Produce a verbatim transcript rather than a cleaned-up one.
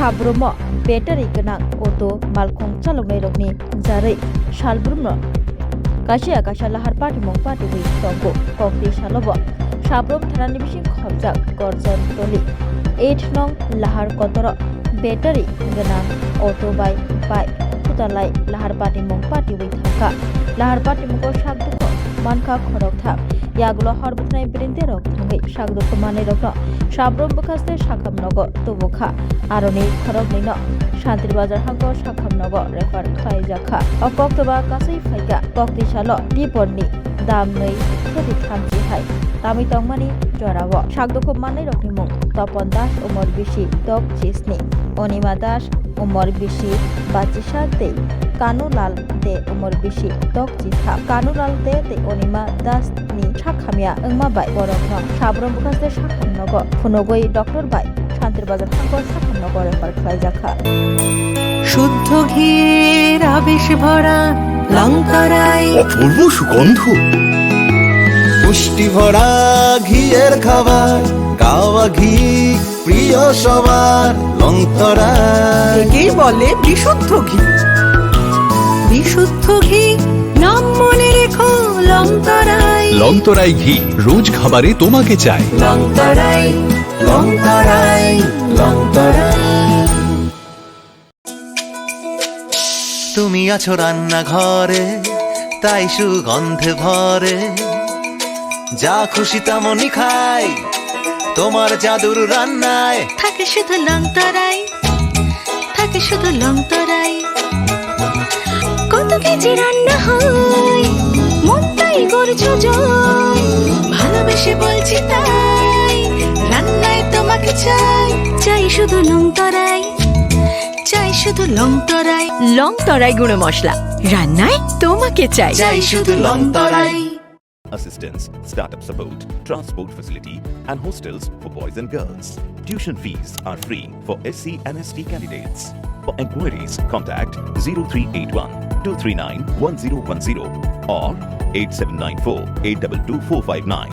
Sabrumo battery gwnang auto malkhung chaloknairokni jarwi salbrumno kaisa kaisa lahar patimung patiwi tongo. Kokti salobo Sabrum thanani bising khopjak Gorjon Toli eight nong lahar kotoro battery gwnang auto bai bike thutalai lahar patimung patiwi thangkha. Lahar patimungo sak dukho mankha khoroktham. Yagulo hor bwthanai brinderok thangwi sak dukho manwirokno Sabrum bwkhaste sakham nogo tubukha. Aroni khoroknwino Shantir Bazar hango sakham nogo refer khlaijakha. O koktwma kasui phaikha kokti salo tiporni dam nwi koti thamchi hai tamwi tongmani jorao. Sak dukho manwirokni mung Topon Das, umor bisi dok chisni, Onima Das, umor bisi bachisa tei Kanu Lal De, umor bisi dok chitham. Kanu Lal De tei Onima Das ni sakhamya wngma bai borokno Sabrum bwkhaste sakham nogo phunugwi doctor bai Shantir Bazar hango sakham nogo refer khlaijakha. শুদ্ধ ঘির আবেশ ভরা লং তরাই। অপূর্ব সুগন্ধ। পুষ্টি ভরা ঘিয়ের খাবার, কাওয়া ঘি প্রিয় সবার, লং তরাই। একেই বলে বিশুদ্ধ ঘি। বিশুদ্ধ ঘি, নাম মনে রেখো লং তরাই। লং তরাই ঘি, রোজ খাবারে তোমাকে চাই। লং তরাই, লং তরাই, লং তরাই। তুমি আছো রান্নাঘরে, তাই সুগন্ধে ভরে। যা খুশি তেমনই খাই, তোমার জাদুর রান্নায়। থাকে শুধু লং তরাই, থাকে শুধু লং তরাই। কত কেজি রান্না হয়, মন তাই করছো জয়। ভালোবেসে বলছি তাই, রান্নায় তোমাকে চাই। চাই শুধু লং তরাই, চাই শুধু লং তরাই। লং তরাই গুঁড়ো মশলা, রান্নায় তোমাকে চাই। চাই শুধু লং তরাই। Assistance, startup support, transport facility, and hostels for boys and girls. Tuition fees are free for S C and S T candidates. For enquiries, contact zero three eight one two three nine one zero one zero or eight seven nine four eight double two four five nine.